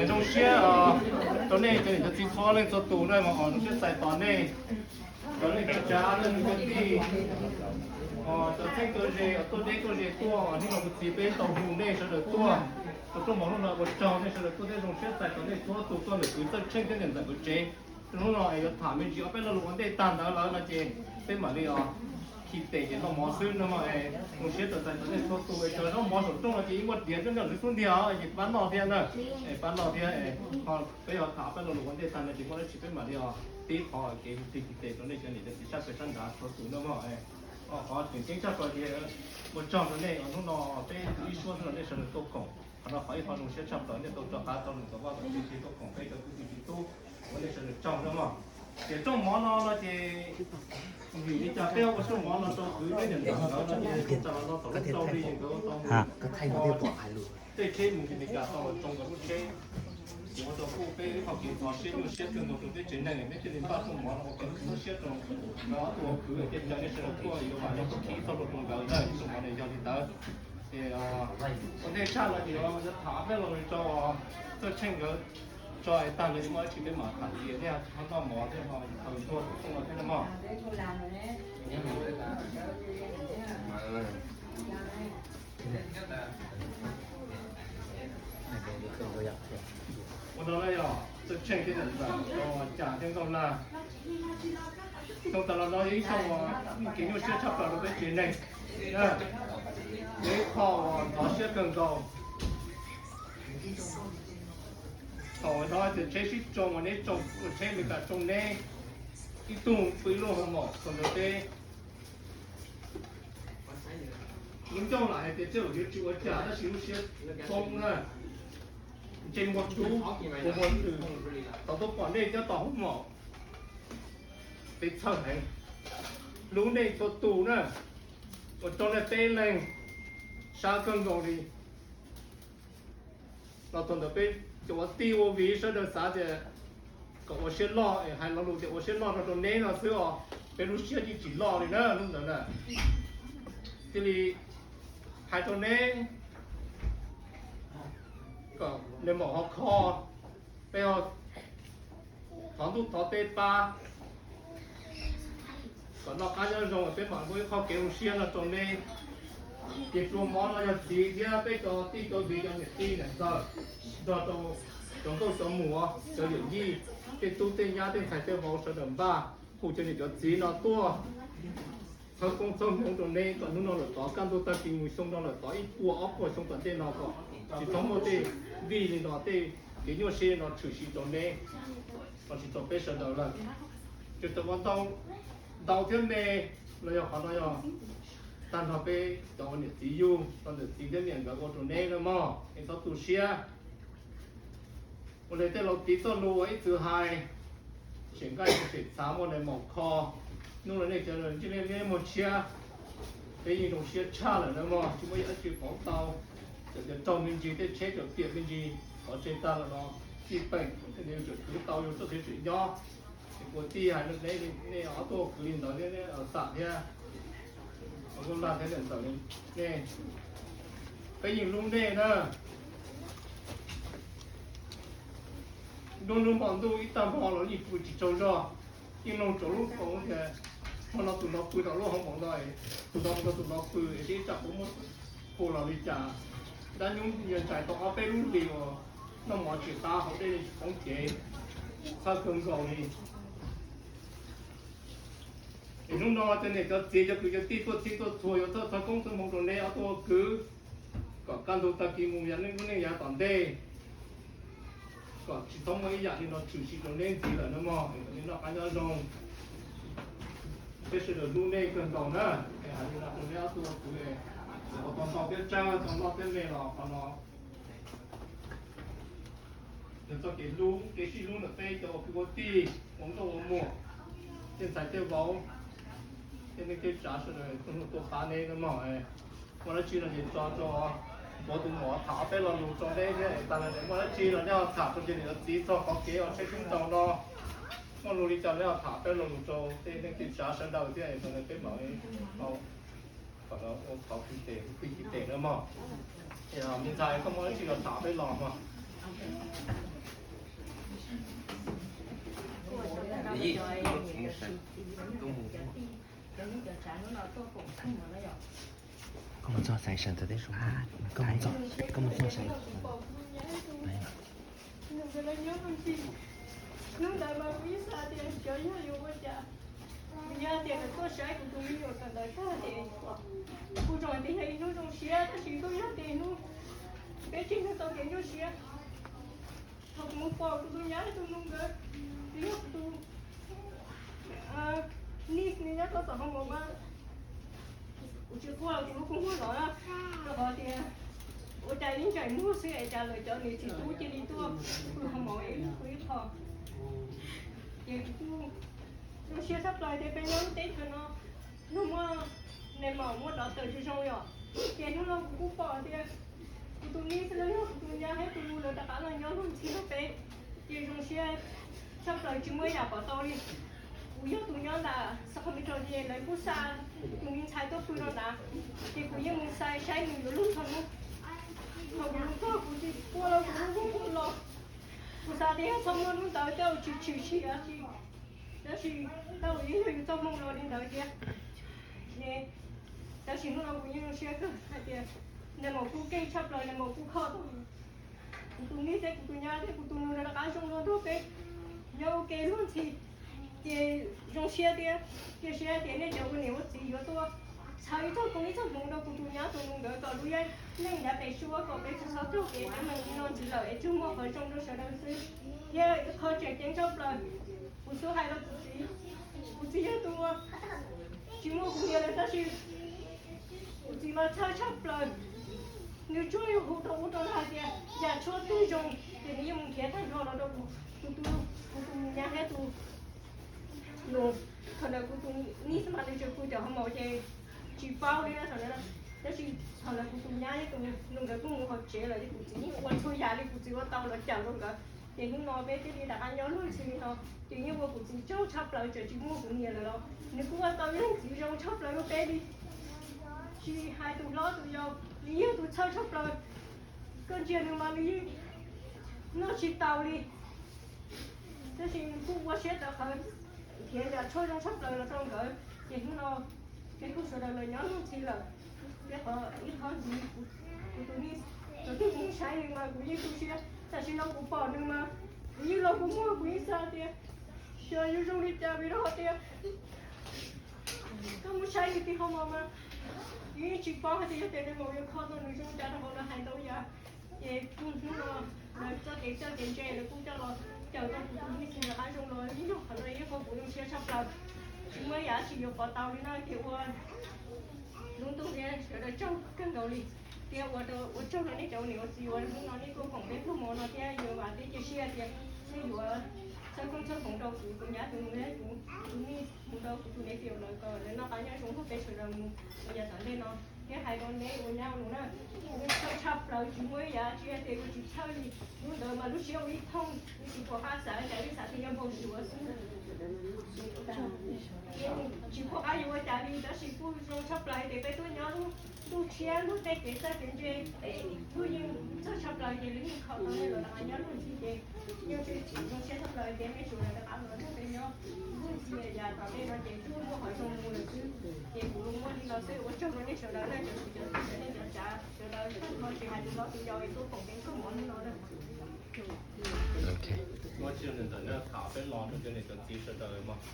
Zoo siab rau nej cov niam cov txiv txhua leej txhua tus na, mas zoo siab txais tos nej, cov neej cov tsav, nej cov kwv tij, cov txheeb cov ze tuaj deb tuaj ze tuaj, hnub no kuv txiv peb tau hu nej sawv daws tuaj rau rooj mov hnub no, ua tsaug nej sawv daws tuaj thiab zoo siab txais tos nej txhua tus tuaj ntawm kwv Txawj Tsheej thiab niam ntxawm nkawd tsev. Hnub no es yuav tham me ntsis ob peb lo lus ua ntej tag ntawd lawm no ces peb mam li os khi tes ces noj mov xwb no. Zoo siab txais tos nej txhua tus es cov zaub mov saum rooj no ces yeej muaj tiav nyob ntawm lwm xub ntiag os, ces pab noj thiab na, es pab noj thiab. Peb yuav tham ob peb lo lus ua ntej tag no ces muaj dab tsi peb mam li os tib qhov kev hu khi tes rau nej cov niam cov txiv sab pem sab nrad txhua tus no mog. Qhov tseem ceeb tshaj plaws ces ua tsaug rau nej os, hnub no peb ib suab xwb los nej sawv daws tuaj koom. Qhov no qhov ib qho zoo siab tshaj plaws nej tau rov qab tau lus tom vaj tom tsev tuaj koom peb cov kwv tij txiv tub, ua nej sawv daws tsaug no mog. Ces rooj mov no no ces vim li cas peb ua rooj mov no rau kwv thiab niam ntxawm nkawd no ces txawm los no thaum lub rau hli nkawd tau mus tej tsheb mus Amelikas tau los tsoo nkawd lub tsheb. Ces ua rau kuj peb ib qho kev ntxhov siab nyuaj siab kawg nkaus rau peb tsev neeg, peb thiaj li npaj rooj mov no ua kev nyuaj siab rau nkawd ob tug kwv thiab cov nej sawv daws tuaj yuav vam yog khib txoj hlua rau nkawd na. Rooj mov no yog li ntawd. Ces ua ntej tshaj no ces yuav tham ob peb lo lus rau Txawj Tsheej nkawd tso es tag lawm es muaj dab tsi peb mam tham tias nej ho noj mov thiab ho thaum tuaj tus rooj no thiab na mog. Ua no na yog Txawj Tsheej thiab niam ntxawm rau Cas thiab Nkauj Laj. Xyoo tas los no yog ib xyoo uas muaj kev nyuaj siab tshaj plaws rau peb tsev neeg, yog ib qho uas ntxhov siab kawg nkaus. Thaum no tias tsheb sib tsoo uas neb tsoo, tsheb Amelikas tsoo neb ib tug pw ib lub hoo maum thaum ntawd peb lub ncauj lam hais tias tej zaum yuav tsis ua cas tab sis lub siab poob na, ntsej muag dub, ua muag lwm, thaum tuaj pom nej nyob tom hoo maum, peb txhawj heev, hlub nej txhua tus na, ua rau nej peb leeg sab kawg nkaus li. Los thaum ntawd peb cov ua tij ua viv sawv daws xav tias kom ua siab loj es hais lo lus tias ua siab loj no rau neb no xwb os, peb lub siab yeej tsis loj li na hnub ntawd na. Thiaj li hais rau neb kom nws maum ho kho, peb ho thov ntuj thov teb pab kom noj qab nyob zoo, peb mam muaj ib qho kev zoo siab no rau neb. Ces plua mov no yog txiv thiab peb cov tij cov viv cov niam tij niam ntxawm nrog rau cov nkauj cov muam cov yawm yij tej tub tej nyab tej ntxhais tej vauv sawv daws npaj hu cov niam cov txiv no tuaj txhawb koob txhawb hmoov rau neb kom hnub no lawm tod kaj ntug tag kis mus xyoo no lawm tod ib puas ob puas xyoo tom ntej no kom tsis txhob muaj tej vij li no tej kev nyuaj siab no tshwm sim rau neb lossis rau peb sawv daws lawm. Tsuas tau ua ntau thiab me los yog qhov no yog tag nrho peb cov ua niam txiv yug rau niam txiv thiab niam nkawd ua rau neb na mog, es txhob tu siab. Ua li tej laus tiv txoj lus uas ib txwm hais, sem nqaij sem txhav muaj nws maum kho. Hnub no nej cov ntsej muag tshiab, peb yeej zoo siab tshaj lawm na mog, tsis muaj ib yam dab tsi pauv tau. Txawm tias raug me ntsis tej tsheb cov piam me ntsis qhov tseg tag los no, txij peem tej nws tseem khwv tau yus txoj kev tseem nyob. Es kuv tij hais nej ob tug kwv li ntawd thiab xam thiab, Nkauj Laj thiab niam ntxawm nej, peb yeej hlub nej na. Nruab hnub hmo ntuj ib tag hmo los yeej pw tsis tsaug zog, yeej mloog tsaus lub koom tias hmo no tus no pw tom lub hoo maum no, tus no mus rau tus no pw es seb ib tsam puas muaj pua los li cas. Dab nyub yog ntsais tau ob peb lub hlis uas noj mov tsis qab hauv dej tsis poob cev, txhawj kawg nkaus li. Es hnub no cov niam cov txiv cov kwv cov tij tuaj txhij tuaj txhua yuav txhawb txhawb koob txhawb hmoov rau neb ob tug kwv, kom kaj ntug tag kis mus yav lub neej yav tom ntej, kom tsis txhob muaj ib yam li no tshwm sim rau neb ntxiv lawm na mog, kom neb noj qab nyob zoo. Peb sawv daws hlub nej kawg nkaus na. Es hais li no rau neb ob tug kwv, ua tau ntau thiab tsawg tau loj thiab me los qhov no Nws txoj kev hlub, kev sib hlub ntawm peb cov ua kwv ua tij, ua nkauj ua muam, tej ntxhais tej vauv, tej neej tej tsav sawv daws tuaj hlub tuaj pab neb nawb mog. Muaj dab tsi los ces tso rau Npuav tus muam tham ob peb lo lus rau neb thiab, tas los muaj dab tsi los neb ho tham rau cov niam cov txiv txog qhov kev uas tshaib kub ntau no. Muaj lus li cas neb ho tham peb lo lus rau tej neej tej tsav sawv daws thiab, thaum no peb mam li tau ua qhov kwv tes, kwv kwv tes nawb mog. Me ntxhais, koj muaj dab tsi los tham peb los mog. Koj mus txog Xais Sas teb, koj mus txog, koj mus txog Xais Sas. Hnub ntawd mas kuv ib xav tias xyov yog yuav ua cas. Vim yog tias lawv tuaj saib kuv tus me nyuam tawm ntawd tag ces kuv tseem hais tias yog ib hnub zoo siab, tab sis kuj yog tias hnub peb tsis tau kev nyuaj siab. Thaum kuv mus pom kuv tus nyab thiab tus nus nkawd, twb yog kuv tus niece nws nyob rau tom hoo maum mas kuv tsis quaj los kuv lub kua muag los na, rau qhov tias ua cas ib ntsais muag xwb es cas lawv cov niam txiv tub cia li tuaj pw hoo maum es kuv ib qho. Ces kuv kuj zoo siab tshaj plaws tias peb nyob lub teb chaws no, no muaj nais maum muaj daughter zoo zoo yom. Ces hnub no kuv kuj pom tias kuv tus niece los yog kuv tus nyab thiab tus nus lawv rov qab los nyob luag ntxhi rau peb, ces zoo siab tshaj plaws tsis muaj ib yam pom tau li. Kuv yog tus nyob nram Sacramento ces lawv kuj xa tus me ntxhais tuaj pw rau nrad, ces kuv yeej mus xa saib nws yuav luag txog hnub. Thaum kuv mus txog kuv tsis quaj los kuv lub kua muag los. Kuv xav tias yog txhob muaj hnub ntawd tej zaum tsis tshwm sim dab tsi, tab sis tej zaum yeej yog yus txoj hmoo los li ntawd thiab. Tab sis hnub no kuv yeej zoo siab kawg hais tias nais maum kuj keej tshaj plaws, nais maum kuj kho tau kuv tus niece thiab kuv tus nyab thiab kuv tus nus rov qab zoo dua nrog peb nyob ua ke luag ntxhi. Ces zoo siab thiab cia siab tias nej cov ua niam ua txiv yuav tuaj txhawb ib txoj koob ib txoj hmoov rau kuv tus nyab tus nus nkawd kom lub neej yav pem suab kom peb tsis txhob raug kev teeb meem li no ntxiv lawm es tsuas muaj qhov zoo rau sawv daws xwb. Thiab qhov tseem ceeb tshaj plaws, kuv xub hais rau kuv txiv, kuv txiv yog tus tsis muaj kuv niam lawm tab sis kuv txiv mas txhawj tshaj plaws. Nws tsuas yog hu rau ub rau no hais tias yam tshuaj twg zoo ces nws yeej mus nrhiav tag nrho los rau kuv, kuv tus, kuv tus nyab thiab tus nus. Thaum ntawd kuv tus niece mas nws tseem pw tom hoo maum ces tsis paub li na thaum ntawd. Tab sis thaum ntawd kuv tus nyab thiab tus nus nkawd kuj mus hauv tsev lawm ces kuv txiv yeej ua txhua yam li kuv txiv ua tau los cawm rau nkawd. Ces hnub no peb thiaj li rov qab nyob luag ntxhi li no, ces yeej ua kuv txiv tsaug tshaj plaws, txawm tsis muaj kuv niam lawm los nws kuj ua tau ib leej txiv zoo tshaj plaws rau peb li. Tsis hais tus hlob tus yau, nws yeej yog tus txhawj tshaj plaws. Koj ntsia nws mas nws yeej noj tsis taus li. Tab sis nws kuj ua siab tawv qhawv, nrhiav yam tshuaj zoo tshaj plaws los rau nkawd. Ces hnub no peb kuj sawv daws los nyob luag ntxhi lawm. Peb qhov ib qhov ntxiv, kuv tus niece, thaum twg kuv mus saib nws mas kuv yeej tu siab, tam sim no kuv pom nws mas kuv yeej los kua muag, kuv yeej xav tias xyov yuav zoo li cas vim rau qhov tias koj mus saib nws tim hoo maum mas nws yeej tsis paub hais tias yog tias nws maum yuav kho tau nws zoo li cas rau qhov lawv hais ntau yam. Ces kuj hnub no lawv txoj kev txawj kev ntse lawv kuj coj los cawm tau kuv tus niece rov qab zoo los, yeej yog qhov no yeej ua kuv zoo siab tshaj plaws. Tsis muaj ib yam dab tsi yuav pov tau li no ces ua lub ntuj thiab sawv daws tsaug kawg nkaus li. Thiab ua, ua tsaug rau nej cov ua niam ua txiv uas hnub no nej kuj koom peb pluag mov no thiab yuav vam thiab cia siab tias nej yuav txhawb koob txhawb hmoov rau kuv tus nyab tus nus thiab kuv tus niece mus rau kuv tus nephew lawv kom lawv noj qab nyob zoo nrog peb sawv daws mus rau yav tom ntej no. Thiab hais rau neb ua nyab ua nus na, txhawj tshaj plaws tsis muaj ib yam dab tsi tias yuav tsis txhawj li. Hnub ntawd mas lub siab ua ib thooj, yeej tsis pom qab xav li cas, yeej xav tias yog npau suav xwb. Yeej tsis pom qab yuav ua cas li, tab sis kuj zoo tshaj plaws hais tias peb tuaj nyob lub ntuj tshiab nrog tej kev txawj kev ntse, kuj yeej txawj tshaj plaws ces lub yeej kho tau nej los rov qab nyob luag ntxhi ces yeej tseem zoo siab tshaj plaws tias nej sawv daws rov qab los nrog peb nyob luag ntxhi. Yav tom ntej no ces kuj muaj qhov zoo mus lawm xwb. Ces kuv muaj li no xwb, ua tsaug rau nej sawv daws na, cov kwv cov tij, cov neej cov tsav sawv daws, tsis hais tus hlob tus yau es tuaj koom peb pluag mov hnub no na. Ok. Muaj tsis ntawm no tham peb los rau cov niam cov txiv sawv daws mas.